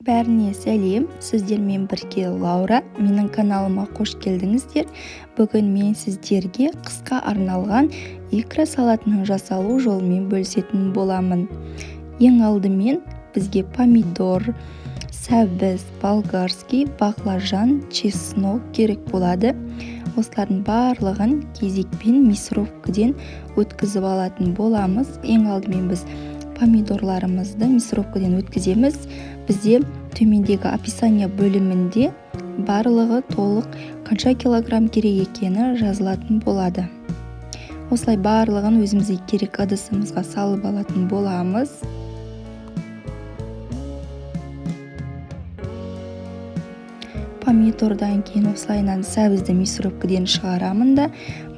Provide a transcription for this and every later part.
Бәріне сәлем, сіздермен бірге Лаура, менің каналыма қош келдіңіздер. Бүгін мен сіздерге қысқа арналған икра салатының жасалу жолымен бөлісетін боламын. Ең алдымен бізге помидор, сәбіз, болгарский, баклажан, чеснок керек болады. Осылардың барлығын кезекпен мясорубкіден өткізіп алатын боламыз. Ең алдымен біз помидорларымызды мясорубкіден өткіземіз. Бізде төмендегі описание бөлімінде барлығы толық қанша килограмм керек екені жазылатын болады. Осылай барлығын өзімізге керек ыдысымызға салып алатын боламыз. Помидордан кейін осылайынан сәбізді мясорубкіден шығарамын да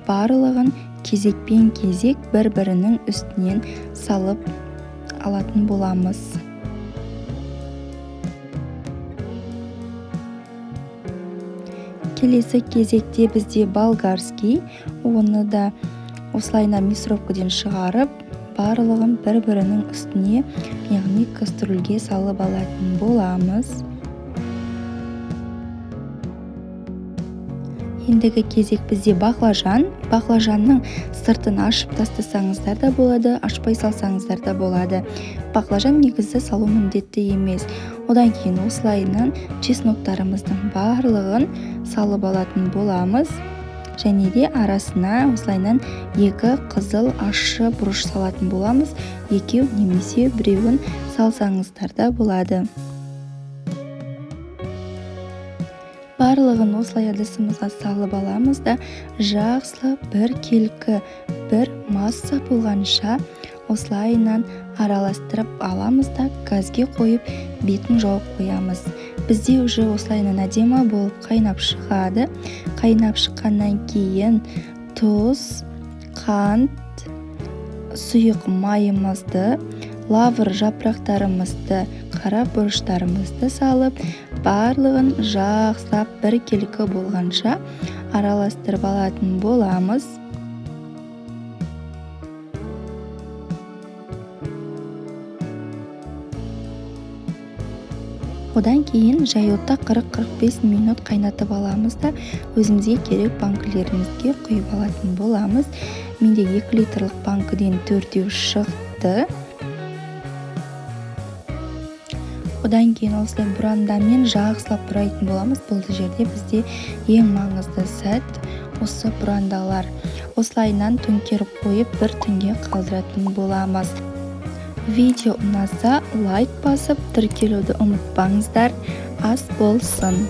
барлығын кезекпен кезек бір-бірінің үстінен салып алатын боламыз. Келесі кезекте бізде болгарский, оны да осылайынан мясорубкіден шығарып, барлығын бір-бірінің үстіне, яғни кастрюльге салып алатын боламыз. Ендігі кезек бізде баклажан. Баклажанның сыртын ашып тастасаңыздар да болады, ашпай салсаңыздар да болады. Баклажан негізі салу міндетті емес. Одан кейін осылайынан чесноктарымыздың барлығын салып алатын боламыз. Және де арасына осылайынан 2 қызыл ащы бұрыш салатын боламыз. Екеу немесе біреуін салсаңыздар да болады. Барлығын осылай ыдысымызға салып аламыз да жақсылап бір келкі, бір масса болғанша осылайынан араластырып аламыз да газге қойып бетін жауып қоямыз. Бізде уже осылайынан әдемі болып қайнап шығады. Қайнап шыққаннан кейін тұз, қант, сұйық майымызды, лавр жапырақтарымызды, қара бұрыштарымызды салып, барлығын жақсылап бір келкі болғанша араластырып алатын боламыз. Одан кейін жай отта 40-45 минут қайнатып аламыз да өзімізге керек банкілерімізге құйып алатын боламыз. Менде 2 литрлік банкіден 4-еу шықты. Одан кейін осылай бұрандамен жақсылап бұрайтын боламыз. Бұл жерде бізде ең маңызды сәт осы бұрандалар. Осылайынан төңкеріп қойып бір түнге қалдыратын боламыз. Видео ұнаса лайк басып тіркелуді ұмытпаңыздар. Ас болсын.